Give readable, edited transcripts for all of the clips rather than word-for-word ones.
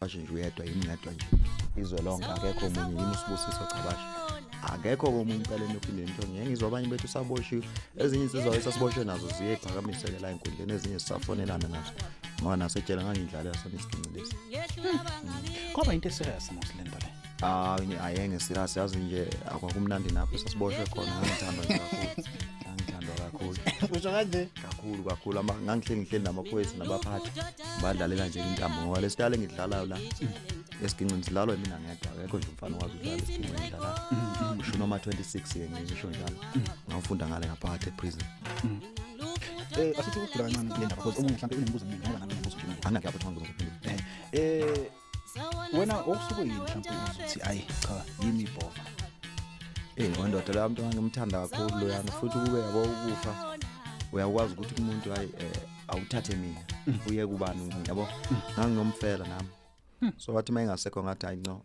Nje uyedwa, yimi ngedwa nje izwe lonke, akekho omunye, yimi uSibusiso Gcabashe, akekho omunye impeleni ophinde into. Ngeke ngizwe abanye bethu saboshiwe, ezinye insizwa esasiboshwe nazo ziye iphakamiseke la enkundleni, ezinye sisafonelana nazo ngoba nasetshela ngangidlalela sona isiginci lesi. Kwaba into eserious mos lento le. Hayi, ayenge serious, yazi nje akwakumnandi napho sasiboshwe khona, ngangithandwa nje kakhulu, ngangithandwa kakhulu. Usho kanje? Kakhulu kakhulu, ngangihleli ngihleli namaphoyisa nabaphathi, badlalela nje intambo ngoba lesitayela engidlalayo la esigincini sidlalwa yimina ngedwa, akekho nje umfana owazi ukudlala isiginci engidlalayo. Usho noma 26 ke ngisho njalo, ngawufunda ngale ngaphakathi eprison. Asithi ukugula kancane kule ndaba, because omunye mhlawumbe unemibuzo eminingi, ngoba nami ngibuzo nje. Anginakho lapho ngizophendula. Wena okusuke yini mhlawumbe uzothi ayi cha yimi ibhova? Ndoda la muntu ngimthanda kakhulu loyana, futhi kube yabo ukufa uyakwazi ukuthi umuntu hayi awuthathe mina uye kubani, yabo ngangiyomfela nami. So wathi mayingasekho ngathi hayi no,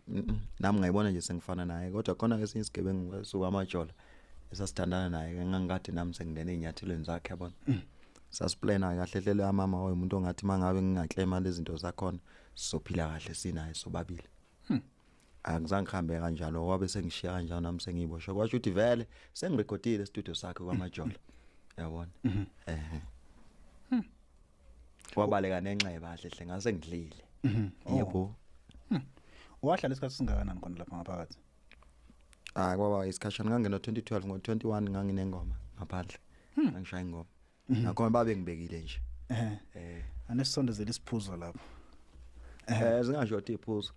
nami ngayibona nje sengifana naye, kodwa khona esinye isigebengu esuka amajola esasithandana naye, ngangikade nami sengingena ezinyathelweni zakhe, yabona. Sasiplana kahle hlele amama umuntu ongathi mangabe ngingaklema lezi zinto zakhona sizophila kahle sinaye sobabili. Akuzange ngihambe kanjalo, wabe sengishiya kanjalo nami sengiyiboshwa, kwasho ukuthi vele sengirekhodile studio sakhe kwamajola, yabona. Wabaleka nenxeba kahle hle, ngase ngidlile. Yebo. Wahlala isikhathi singakanani khona lapha ngaphakathi? Kwaba isikhashana, ngangena 2012, ngo21 nganginengoma ngaphandle. Ngangishaya ingoma. Nakhona babe ngibekile nje. Anesondezela isiphuzo lapho. Zingashoti iphuzo.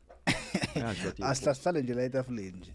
Asihlale nje la etafuleni nje.